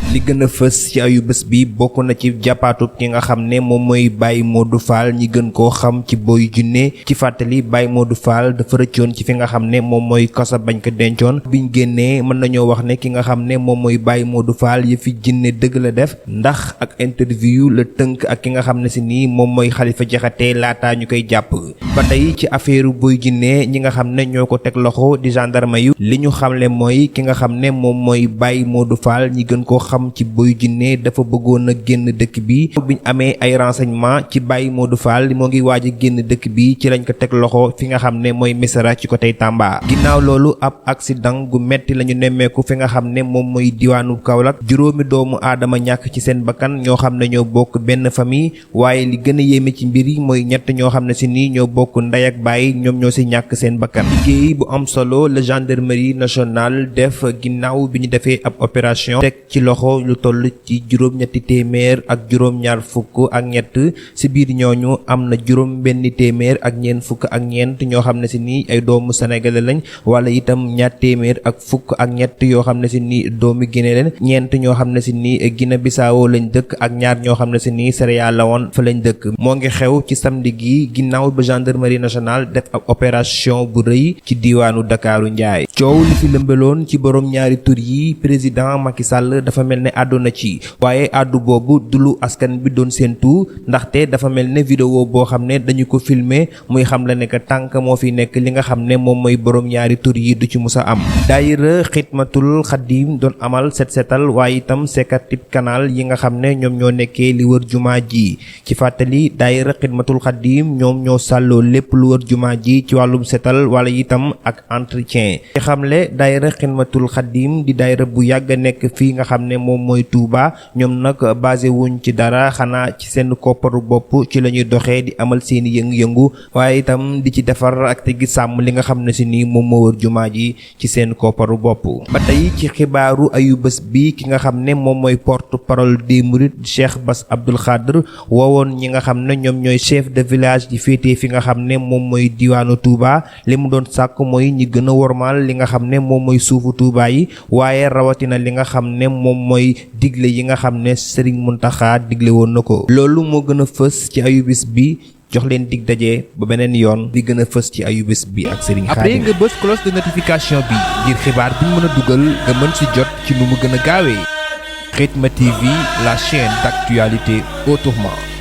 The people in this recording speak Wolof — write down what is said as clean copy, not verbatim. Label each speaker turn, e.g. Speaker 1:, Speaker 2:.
Speaker 1: li gën a fës ci ayu bés bi bokk na ci jàppaatub ki nga xam ne moom mooy Baye Modou Fall ñi gën koo xam ci Boy Djiné ci fàttali Baye Modou Fall dafa rëccoon ci fi nga xam ne moom mooy kaso bañ ko dencoon biñ génnee mën nañoo wax ne ki nga xam ne moom mooy Baye Modou Fall yëfi jinne dëgg la def ndax ak interview la tënk ak ki nga xam ne si nii moom mooy Khalifa Diakhaté laataa ñu koy jàpp ba tey ci affaire Boy Djiné ñi nga xam ne ñoo ko teg loxo di gendarme yu li ñu xamle mooy ki nga xam ne moom mooy Baye Modou Fall ñi gën koo xam ci Boy Djiné dafa bëggoon a génn dëkk bi biñ amee ay renseignement ci Baye Modou Fall moo ngi waaj a génn dëkk bi ci lañ ko teg loxo fi nga xam ne mooy Missirah ci côté Tamba ginnaaw loolu ab accident gu metti lañu nemmeeku fi nga xam ne moom mooy diwaanu Kaolack juróomi doomu aadama ñàkk ci seen bakkan ñoo xam ne ñoo bokk benn famille waaye li gën a yéeme ci mbir yi mooy ñett ñoo xam ne si nii ñoo bokk ndey ak baay ñoom ñoo si ñàkk seen bakkan liggéey bu am solo la gendarmerie nationale def ginnaaw bi ñu defee ab opération teg ci loxo lu toll ci juróom-ñetti téeméer ak juróom-ñaar fukk ak ñett si biir ñooñu am na juróom benn téeméer ak ñeent fukk ak ñeent ñoo xam ne si nii ay doomu sénégalais lañ wala itam ñaar téeméer ak fukk ak ñett yoo xam ne si nii doomu Guinée leen ñeent ñoo xam ne si nii Guinée Bissau lañ dëkk ak ñaar ñoo xam ne si nii Sierra Leone fa lañ dëkk moo ngi xew ci samedi gi ginnaaw ba gendarmerie nationale def ab opération bu rëy ci diiwaanu Dakaaru Njaay coow li fi lëmbaloon ci borom ñaari tur yi président Macky Sall dafa mel ne àdduna ci waaye àddu boobu du lu askan bi doon séentu ndaxte dafa mel ne vidéo boo xam ne dañu ko filmer muy xam la ne que tànk moo fi nekk li nga xam ne moom mooy borom ñaari tur yi du ci musa am daayira Xidmatul Xadim doon amal set setal waaye itam sekatib canal yi nga xam ne ñoom ñoo nekkee li wër jumaa ji ci fàttali daayira Xidmatul Xadim ñoom ñoo sàlloo lépp lu wër jumaa ji ci wàllum setal wala itam ak entretien ci xamle daayira Xidmatul Xadim di daayira bu yàgg nekk fii nga xam ne moom mooy Touba ñoom nag basé wuñ ci dara xanaa ci seen kopparu bopp ci la ñuy doxee di amal seeni yëngu-yëngu waaye itam di ci defar ak te gi sàmm li nga xam ne si nii moom moo wër jumaa ji ci seen kopparu bopp ba tey ci xibaaru ayu bés bi ki nga xam ne moom mooy porte parole des mourides Cheikh Bass Abdoul Khadr woowoon ñi nga xam ne ñoom ñooy chef de village di féetee fi nga xam ne moom mooy diwaanu Touba li mu doon sàkk mooy ñi gën a wormaal li nga xam ne moom mooy suufu Touba yi waaye rawatina li nga xam ne moom mooy digle yi nga xam ne Serigne Mountakha digle woon na ko loolu moo gën a fës ci ayubés bi jox leen dig daje ba beneen yoon di gën a fës ci ayubés bi ak Serigne Khadim.
Speaker 2: après nga bës cloche de notification bi ngir xibaar bi ñu mën a dugal nga mën si jot ci nu mu gën a gaawee. Khidma TV, la chaîne d'actualité autrement.